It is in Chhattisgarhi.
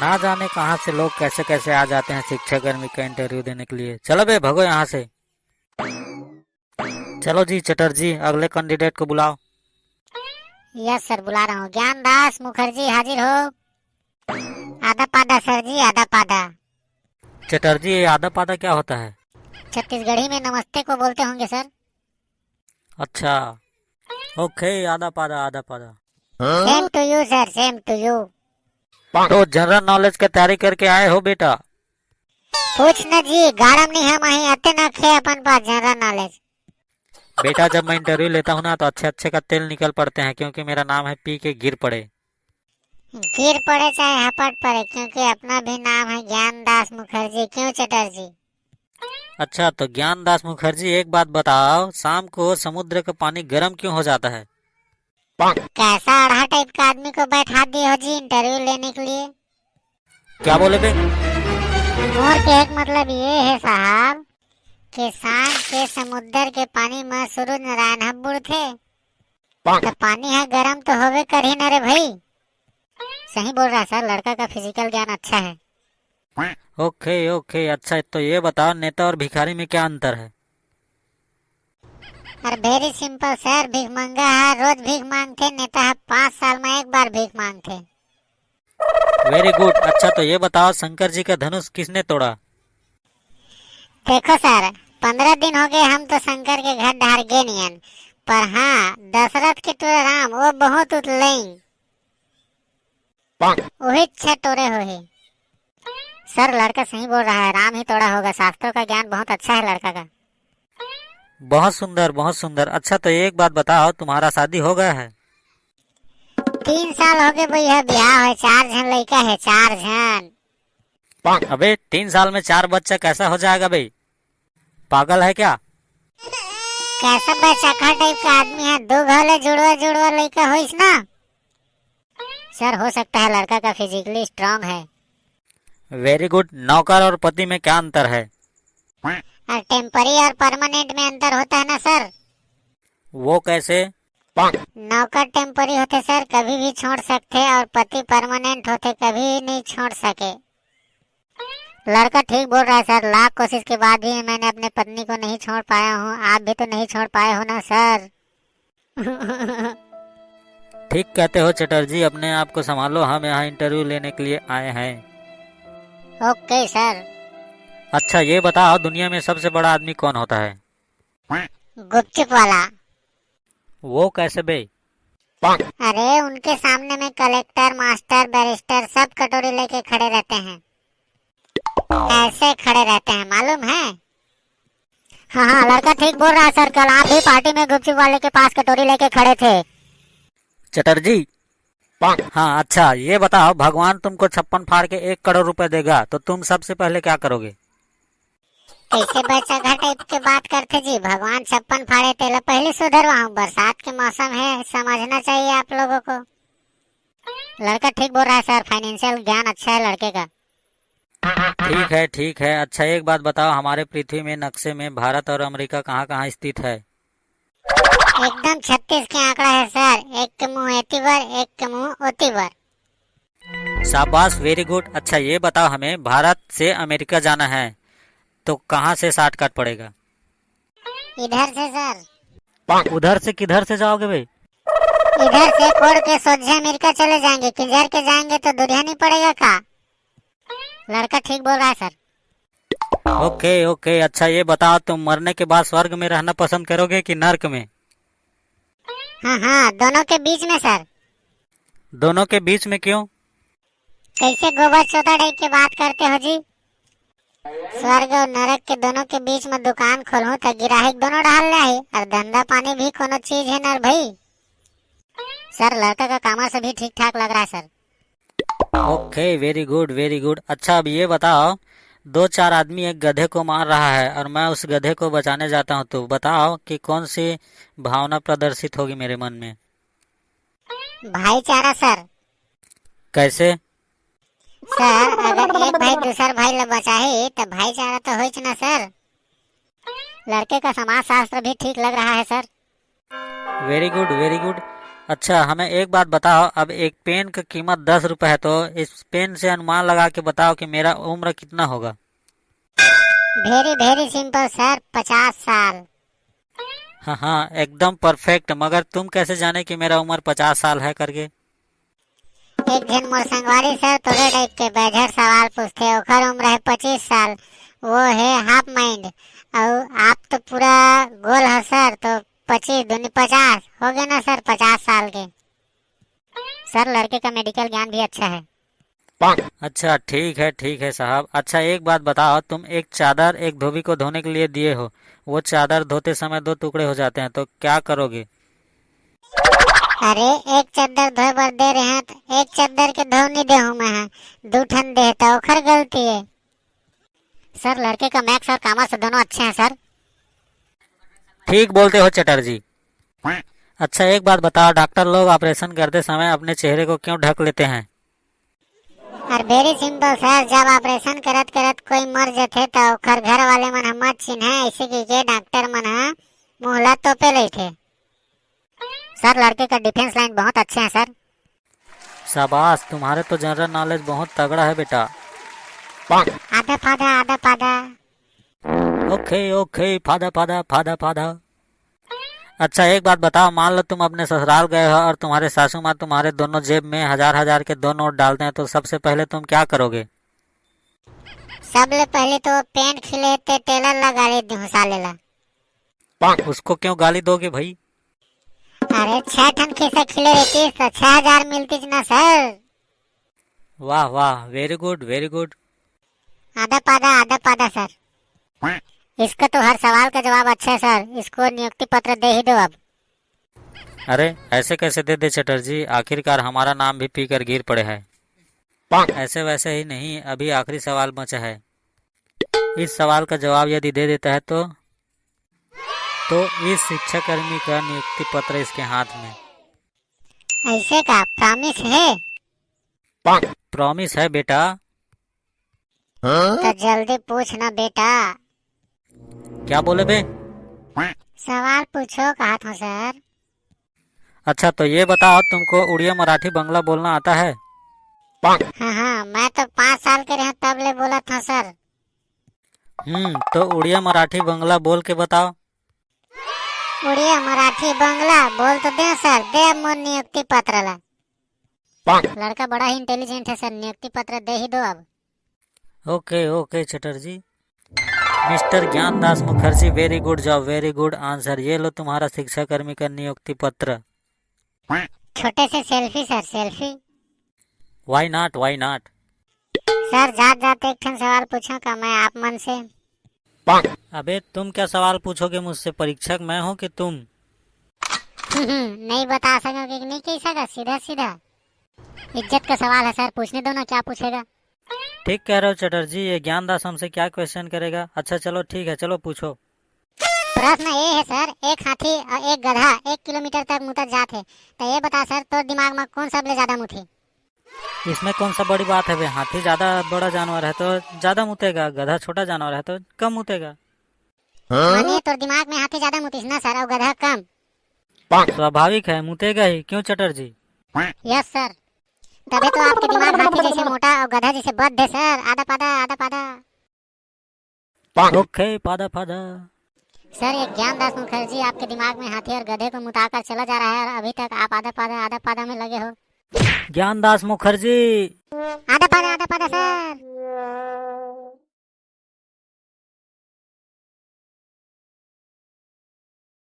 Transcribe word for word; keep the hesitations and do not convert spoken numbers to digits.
ना जाने कहाँ से लोग कैसे कैसे आ जाते हैं शिक्षक कर्मी का इंटरव्यू देने के लिए। चलो बे, भगो यहाँ से। चलो जी चटर्जी, अगले कैंडिडेट को बुलाओ। यस सर, बुला रहा हूँ। ज्ञानदास मुखर्जी, हाजिर हो। आदा पादा सर जी, आदा पादा। चटर्जी, ये आदा पादा क्या होता है? छत्तीसगढ़ी में नमस्ते को बोलते होंगे सर। अच्छा, ओके, आदा पादा, आदा पादा। Same to you sir, same to you. तो जनरल नॉलेज की तैयारी करके आए हो बेटा? पूछ न जी, गारम नहीं हम अही, अते नखे अपन पास जनरल नॉलेज। बेटा, जब मैं इंटरव्यू लेता हूँ ना, तो अच्छे अच्छे का तेल निकल पड़ते हैं, क्योंकि मेरा नाम है पी के गिर पड़े। गिर पड़े चाहे हपट पड़े, क्योंकि अपना भी नाम है ज्ञानदास मुखर्जी। क्यों चटर्जी? अच्छा, तो ज्ञानदास मुखर्जी, एक बात बताओ, शाम को समुद्र का पानी गर्म क्यों हो जाता है? कैसा अड़हा टाइप का आदमी को बैठा दिए हो जी इंटरव्यू लेने के लिए? क्या बोले बे? मोर के एक मतलब ये है साहब कि शाम के समुद्र के पानी में सूरज नारायण ह बुड़थे, तो पानी ह गरम तो होवे करही ना रे भाई। सही बोल रहा सर, लड़का का फिजिकल ज्ञान अच्छा है। ओके ओके, अच्छा, तो ये बताओ, नेता और भिखारी में क्या अंतर है? अरे वेरी सिंपल सर, भीख मंगा है, रोज भीख मांगथे, नेता है पाँच साल में एक बार भीख मांगथे। वेरी गुड। अच्छा, तो ये बताओ, शंकर जी का धनुष किसने तोड़ा? देखो सर, पंद्रह दिन हो गए हम तो शंकर के घर डहर गे नियन, पर हाँ, दशरथ के टूरा राम वो बहुत उतलेंग, वही छह टोरे हो ही। सर, लड़का सही बोल रहा है, राम ही तोड़ा होगा। शास्त्रों का ज्ञान बहुत अच्छा है लड़का का। बहुत सुंदर, बहुत सुंदर। अच्छा, तो एक बात बताओ, तुम्हारा शादी हो गया है? तीन साल हो गए भैया, ब्याह है, चार झन लड़का है, चार झन। अबे, तीन साल में चार बच्चा कैसा हो जाएगा बे? पागल है क्या? कैसा बैसाखा टाइप का आदमी है, दो घर ले जुड़वा जुड़वा लड़का होइस ना। सर, हो सकता है लड़का का फिजिकली स्ट्रांग है। वेरी गुड। नौकर और पति में क्या अंतर है? और टेम्परी और परमानेंट में अंतर होता है ना सर। वो कैसे? नौकर टेम्परी होते सर, कभी भी छोड़ सकते, और पति परमानेंट होते, कभी नहीं छोड़ सके। लड़का ठीक बोल रहा है सर, लाख कोशिश के बाद भी मैंने अपने पत्नी को नहीं छोड़ पाया हूँ, आप भी तो नहीं छोड़ पाए हो ना सर। ठीक कहते हो चटर्जी, अपने आप को संभालो, हम यहाँ इंटरव्यू लेने के लिए आए हैं। ओके सर। अच्छा, ये बताओ, दुनिया में सबसे बड़ा आदमी कौन होता है? गुपचुप वाला। वो कैसे बे? अरे, उनके सामने में कलेक्टर, मास्टर, बैरिस्टर सब कटोरी लेके खड़े रहते हैं, ऐसे खड़े रहते हैं, मालूम है? हाँ हाँ, लड़का ठीक बोल रहा है सर, कल आप भी पार्टी में गुपचुप वाले के पास कटोरी लेके खड़े थे। चटर्जी। हाँ, अच्छा, ये बताओ, भगवान तुमको छप्पन फाड़ के एक करोड़ रुपए देगा, तो तुम सबसे पहले क्या करोगे? कैसे बैसाखा टाइप के बात करते जी, भगवान छप्पन फाड़े, तेला पहले सुधरवाऊं, बरसात के मौसम है, समझना चाहिए आप लोगों को। लड़का ठीक बोल रहा है सर, फाइनेंशियल ज्ञान अच्छा है लड़के का। ठीक है, ठीक है। अच्छा, एक बात बताओ, हमारे पृथ्वी में नक्शे में भारत और अमेरिका कहाँ कहाँ स्थित है? एकदम छत्तीस के आंकड़ा है सर, एक के मुंह एती बर, एक के मुंह ओती बर। शाबाश, वेरी गुड। अच्छा, ये बताओ हमें, भारत से अमेरिका जाना है तो कहाँ से शॉर्टकट पड़ेगा? इधर से सर। उधर से किधर से जाओगे भाई? इधर से कोड़ के सोझे अमेरिका चले जाएंगे, किंजर के जाएंगे तो दूरिया नहीं पड़ेगा का? लड़का ठीक बोल रहा है सर। ओके ओके। अच्छा, ये बताओ, तुम मरने के बाद स्वर्ग में रहना पसंद करोगे कि नर्क में? हाँ हाँ, दोनों के बीच में सर। दोनों के बीच में क्यों? कैसे गोबर चोदा टाइप के बात करते हो जी? स्वर्ग और नरक के दोनों के बीच में दुकान खोलूं त गिराहक दोनों डाल ले ही, और धंधा पानी भी कोनो चीज है नर भाई। सर, लड़का का कामर से भी ठीक ठाक लग रहा है सर। ओके, वेरी गुड, वेरी गुड। अच्छा, अब ये बताओ, दो चार आदमी एक गधे को मार रहा है और मैं उस गधे को बचाने जाता हूँ, तो बताओ कि कौन सी भावना प्रदर्शित होगी मेरे मन में? भाईचारा सर। कैसे? सर, अगर एक भाई दूसर भाई ला बचाही, त भाईचारा तो होइच ना सर। लड़के का समाज शास्त्र भी ठीक लग रहा है सर। वेरी गुड, वेरी गुड। अच्छा, हमें एक बात बताओ, अब एक पेन का कीमत दस रुपए है, तो इस पेन से अनुमान लगा के बताओ कि मेरा उम्र कितना होगा। Very very simple sir, पचास साल। हाँ हाँ, एकदम परफेक्ट। मगर तुम कैसे जाने कि मेरा उम्र पचास साल है करके? एक झन मोर संगवारी सर, तोरे टाइप के बैझट सवाल पूछथे। ओखर उम्र है पच्चीस साल, वो है हाफ माइंड। और आप तो पूरा गोल हो सर, तो पच्चीस दूनी पचास हो गए ना सर, पचास साल के। सर, लड़के का मेडिकल ज्ञान भी अच्छा है। अच्छा, ठीक है, ठीक है साहब। अच्छा, एक बात बताओ, तुम एक चादर एक धोबी को धोने के लिए दिए हो, वो चादर धोते समय दो टुकड़े हो जाते हैं, तो क्या करोगे? अरे, एक चद्दर धोए बर दे रहे हैं, तो एक चद्दर के धो नहीं दे हूँ मैं, हाँ, दू ठन दे, तो ओखर गलती है। सर, लड़के का मैथ्स और कॉमर्स दोनों अच्छे हैं सर। ठीक बोलते हो चटर्जी। अच्छा, एक बात बताओ, डॉक्टर लोग ऑपरेशन करते समय अपने चेहरे को क्यों ढक लेते हैं? और very simple सर, जब ऑपरेशन करत करत कोई मर जथे, तो ओखर घर वाले मन ह मत चिन्हे, ऐसे कह के डॉक्टर मन ह मुंह ला तोपे लेथे। सर, लड़के का डिफेंस लाइन बहुत अच्छे हैं सर। शाबाश, तुम्हारे तो जनरल नॉलेज बहुत तगड़ा है बेटा। आधा फाधा, आधा फाधा। ओके ओके, फाधा फाधा, फाधा फाधा। अच्छा, एक बात बताओ, मान लो तुम अपने ससुराल गए हो और तुम्हारे सासू माँ तुम्हारे दोनों जेब में हजार हजार के दो नोट डालते हैं, तो सबसे पहले तुम क्या करोगे? सबले पहले तो पेंट खिले ते टेलर ला गाली दूँ साले ला। उसको क्यों गाली दोगे भाई? अरे, छह ठन खिस्सा खिले रहती तो छह हजार मिलती ना सर। वाह वाह, वेरी गुड, वेरी गुड। आधा पादा, आधा पादा सर। इसका तो हर सवाल का जवाब अच्छा है सर, इसको नियुक्ति पत्र दे ही दो अब। अरे, ऐसे कैसे दे दे चटर्जी, आखिरकार हमारा नाम भी पीकर गिर पड़े है। ऐसे वैसे ही नहीं, अभी आखिरी सवाल बचा है। इस सवाल का जवाब यदि दे देता है तो, तो इस शिक्षाकर्मी का नियुक्ति पत्र इसके हाथ में। ऐसे का प्रॉमिस है? प्रॉमिस है बेटा। तो जल्दी पूछ ना बेटा। क्या बोले बे? सवाल पूछो कहा था सर। अच्छा, तो ये बताओ, तुमको उड़िया, मराठी, बंगला बोलना आता है? हाँ हाँ, मैं तो पाँच साल के रहे तब ले बोला था सर। हम्म, तो उड़िया, मराठी, बंगला बोल के बताओ। उड़िया, मराठी, बंगला बोल तो दे सर, दे मोर नियुक्ति पत्र ला। लड़का बड़ा ही इंटेलिजेंट है सर, नियुक्ति पत्र दे ही दो अब। Okay okay Chatterjee. Mister Gyandas Mukherjee, very good job, very good answer। ये लो तुम्हारा शिक्षाकर्मी का नियुक्ति पत्र। छोटे से selfie sir, selfie. Why not, why not? Sir, जात जात एक ठन सवाल पूछो का मैं आप मन से? अबे, तुम क्या सवाल पूछोगे मुझसे? परीक्षक मैं हूँ कि तुम? नहीं बता सकोगे कि नहीं कह सका, सीधा सीधा। इज्जत का सवाल है सर, पूछने दो ना, क्या पूछेगा। ठीक कह रहे हो चटर्जी, ये ज्ञानदास हमसे क्या क्वेश्चन करेगा? अच्छा चलो ठीक है, चलो पूछो। प्रश्न ये है सर, एक हाथी और एक गधा एक किलोमीटर तक मुतत जात है, तो ये बता सर, तोर दिमाग में कौन सबले ज्यादा मुथे? इसमें कौन सा बड़ी बात है बे? हाथी ज्यादा बड़ा जानवर है तो ज्यादा मुतेगा, गधा छोटा जानवर है तो कम मुतेगा। माने तोर दिमाग में हाथी ज्यादा मुतिस ना सर, और गधा कम। स्वाभाविक है, मुतेगा ही, क्यों चटर्जी? यस सर, तबे तो आपके दिमाग हाथी जैसे मोटा और गधा जैसे बद है सर, आधा पादा, आधा पादा। ओके, पादा पादा। सर, ये ज्ञानदास मुखर्जी आपके दिमाग में हाथी और गधे को मुताकर चला जा रहा है और अभी तक आप आधा पादा आधा पादा में लगे हो। ज्ञानदास मुखर्जी। आधा पादा, आधा पादा सर।